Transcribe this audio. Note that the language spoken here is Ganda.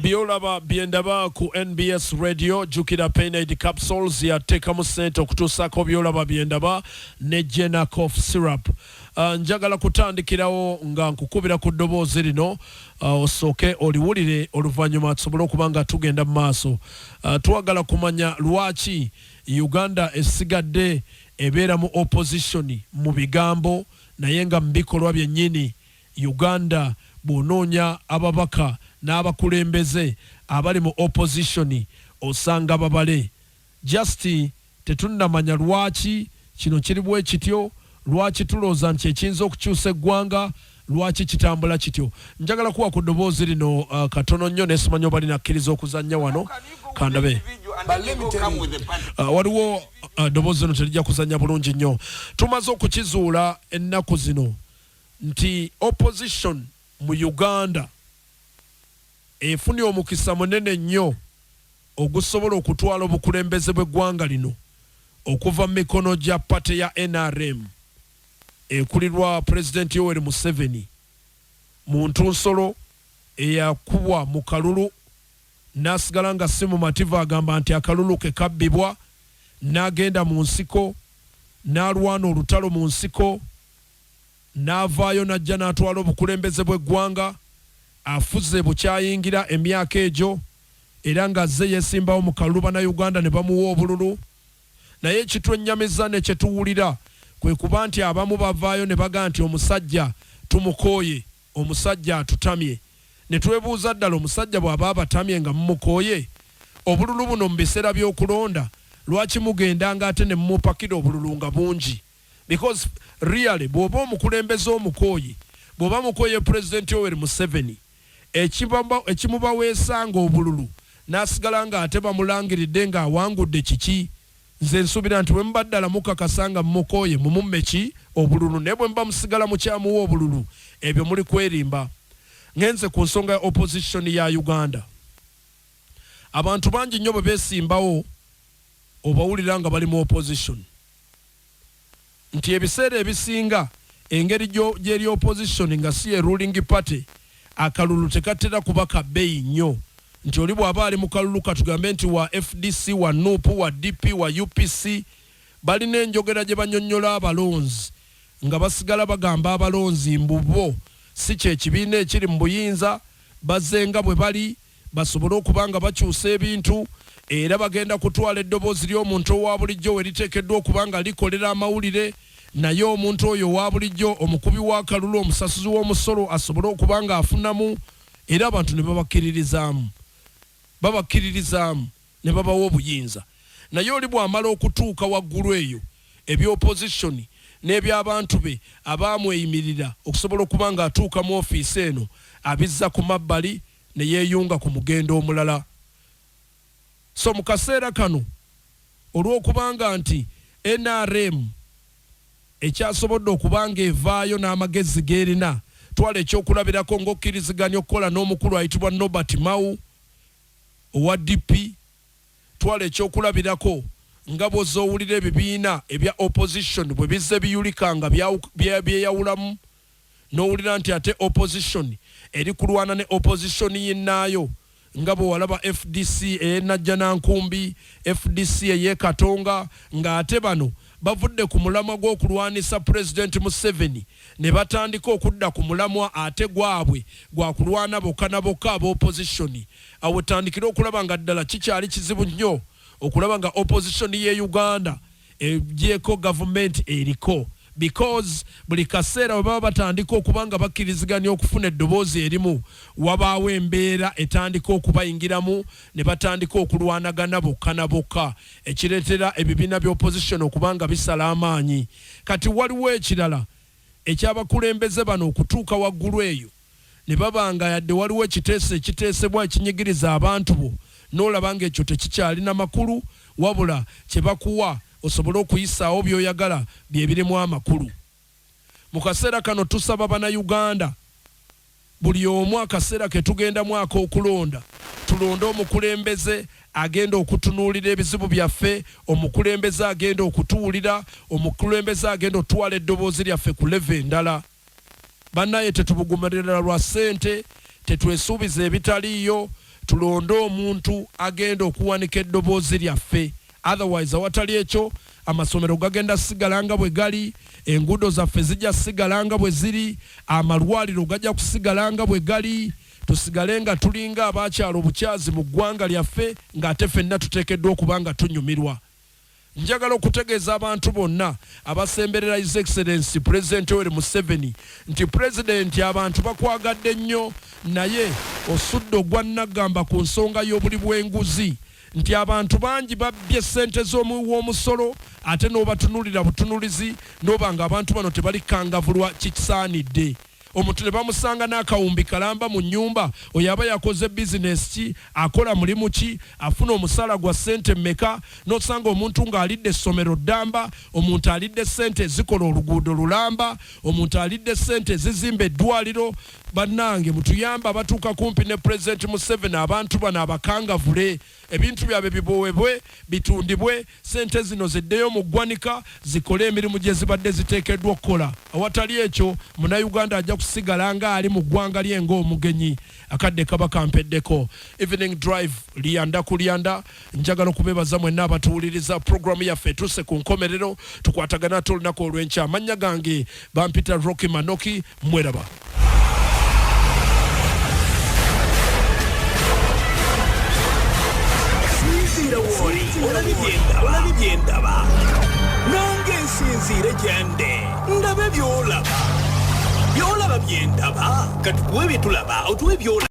Byolaba Byendaba ku NBS Radio. Jjukira Painade Capsules yateekamu ssente okutuusaako Byolaba Byendaba ne Jena Cough Syrup. Njagala kutandikirawo nga nkukubira ku ddoboozi lino, osooke oliwulire, oluvannyuma tusobole okuba nga tugenda mu maaso. Twagala kumanya lwaki Uganda esigadde ebeera mu opposition mu bigambo, naye nga mu bikolwa byennyini Uganda bw'onoonya ababaka n'abakulembeze abali mu opposition osanga babale. Just tetunnamanya lwaki kino kiri bwe kityo, lwaki tulowooza nti ekiyinza okukyusa eggwanga lwaki kitambula kityo. Njagala kuwa ku ddoboozi lino katono nnyo, naye simanyi oba linakkiriza okuzannya wano, kandabe. Waliwo ddoboozi lino terijja kuzannya bulungi nnyo. Tumaze okukizuula ennaku zino nti opposition mu Uganda efunye omukisa munene nnyo ogusobola okutwala obukulembeze bw'eggwanga lino okuva mu mikono gya party ya NRM ekulirwa Pulezidenti Yoweri Museveni, muntu nsolo eyakubwa mu kalulu n'asigala nga si mumativu, agamba nti akalulu ke kabbibwa, n'agenda mu nsiko n'alwana olutalo mu nsiko, n'avaayo n'ajja n'atwala obukulembeze bw'eggwanga. Afuze bukyayingira emyaka egyo era ng'azze yeesimbawo mu kalulu, Bannayuganda ne bamuwa obululu. Naye ekitwennyamiza ne kye tuwulira kwe kuba nti abamu bavaayo ne bagamba nti omusajja tumukooye, omusajja atutamye. Ne twebuuza ddala omusajja bw'aba abatamye nga mumukooye, obululu buno mu biseera by'okulonda lwaki mugendanga ate ne mumupakira obululu nga bungi? Because really bw'oba omukulembeze omukooye, bw'oba mukooye Pulezidenti Yoweri Museveni, ekimubaweesanga obululu n'asigala ng'ate bamulangiridde ng'awangudde kiki? Nze nsuubira nti bwe muba ddala mukakasa nga mumukooye, mumumme ki obululu, naye bwe muba musigala mukyamuwa obululu, ebyo muli kwerimba. Ngenze ku nsonga ya opposition ya Uganda. Abantu bangi nnyo bwe beesimbawo obawulira nga bali mu opposition, nti ebiseera ebisinga engeri gyeri opposition nga si ye ruling party, akalulu tekatera kuba ka bbeeyi nnyo, nti oli bw'aba ali mu kalulu, katugambe nti wa FDC, wa NUP, wa DP, wa UPC, balina enjogera gye banyonnyola abalonzi nga basigala bagamba abalonzi mbu bo si kye kibiina ekiri mu buyinza, bazze nga bwe bali basobole okuba nga bakyusa ebintu, era bagenda kutwala eddoboozi ly'omuntu owa bulijjo we liteekeddwa okuba nga likolera amawulire, naye omuntu oyo owa bulijjo, omukubi w'akalulu, omusasuzi w'omusolo asobole okuba ng'afunamu, era abantu ne babakkiririzaamu, babakkiririzaamu ne babawa obuyinza. Naye oli bw'amala okutuuka waggulu eyo, eby'opozisoni n'eby'abantu be abaamweyimirira okusobola okuba ng'atuuka mu ofiisi eno abizza ku mabbali ne yeeyunga ku mugendo omulala. So mu kaseera kano olw'okubanga nti nrm ekyasobodde okuba ng'evaayo n'amagezi g'erina, twala ekyokulabirako ng'okkiriziganya okukola n'omukulu ayitibwa Norbert Mao owa DP, twala ekyokulabirako nga bw'ozze owulira ebibiina ebya opposition bwe bizze biyulika nga byeyawulamu, n'owulira nti ate opposition eri kulwana ne opposition yinnaayo, nga bwe walaba FDC ey'e Najjanankumbi, FDC ey'e Katonga, ng'ate bano bavudde ku mulamwa gw'okulwanisa Pulezidenti Museveni ne batandika okudda ku mulamwa ate gwabwe gwa kulwana bokka na bokka aba opposition. Awo wetandikira okulaba nga ddala kikyali kizibu nnyo okulaba nga opposition y'e Uganda egyeko gavumenti eriko, because buli kaseera bwe baba batandika okuba nga bakkiriziganya okufuna eddoboozi erimu, wabaawo embeera etandika okubayingiramu ne batandika okulwanagana bokka na bokka, ekireetera ebibiina bya opposition okuba nga bisala amaanyi. Kati waliwo ekirala eky'abakulembeze bano okutuuka waggulu eyo ne baba nga yadde waliwo ekiteeso ekiteesebwa ekinyigiriza abantu bo, n'olaba ng'ekyo tekikyalina makulu, wabula kye bakuwa osobole okuyisaawo by'oyagala bye birimu amakulu. Mu kaseera kano tusaba Bannayuganda buli omu akaseera ke tugendamu ak'okulonda, tulonde omukulembeze agenda okutunuulira ebizibu byaffe, omukulembeze agenda okutuwulira, omukulembeze agenda otwala eddoboozi lyaffe ku level endala. Bannaye tetubuguumirira lwa ssente, tetwesuubiza ebitaliiyo. Tulonde omuntu agenda okuwanika eddoboozi lyaffe. Otherwise, awatali ekyo, amasomero gagenda sigala nga bwe gali, enguudo zaffe zijja sigala nga bwe ziri, amalwaliro gajja kusigala nga bwe gali, tusigale nga tulinga abakyala obukyazi mu ggwanga lyaffe, ng'ate ffenna tuteekeddwa okuba nga tunyumirwa. Njagala okutegeeza abantu bonna abasemberera His Excellency President Yoweri Museveni nti Pulezidenti, abantu bakwagadde nnyo, naye osudde ogwa nnaggamba ku nsonga y'obuli bw'enguzi, nti abantu bangi babbye ssente z'omuwi w'omusolo, ate n'obatunuulira butunulizi n'oba nga abantu bano tebali kangavulwa kisaanidde. Omuntu ne bamusanga n'akawumbi kalamba mu nnyumba, oyo aba yakoze bizinesi ki? Akola mulimu ki? Afuna omusaala gwa ssente mmeka? N'osanga omuntu ng'alidde essomero ddamba, omuntu alidde ssente ezikola oluguudo lulamba, omuntu alidde ssente ezizimba eddwaliro. Bannange, mutuyambe abatuuka kumpi ne Pulezidenti Museveni, abantu bano abakangavule, ebintu byabwe biboowebwe, bitundibwe, ssente zino ziddeyo mu ggwanika zikole emirimu gye zibadde ziteekeddwa okukola. Awatali ekyo, Munnayuganda ajja kusigala ng'ali mu ggwanga lye ng'omugenyi. Akadde kaba kampeddeko. Evening Drive, lyanda ku lyanda. Njagala okubeebaza mwenna abatuwuliriza. Pulogulaamu yaffe etuuse ku nkomerero. Tukwatagana ate olunaku olw'enkya. Amannya gange bampita Rocky Manoki. Mweraba. Sinziira wooli olabye byendaba, nange nsinziire gyende ndabe byolaba, byolaba byendaba. Katukuwe byetulaba, otuwe byolaba.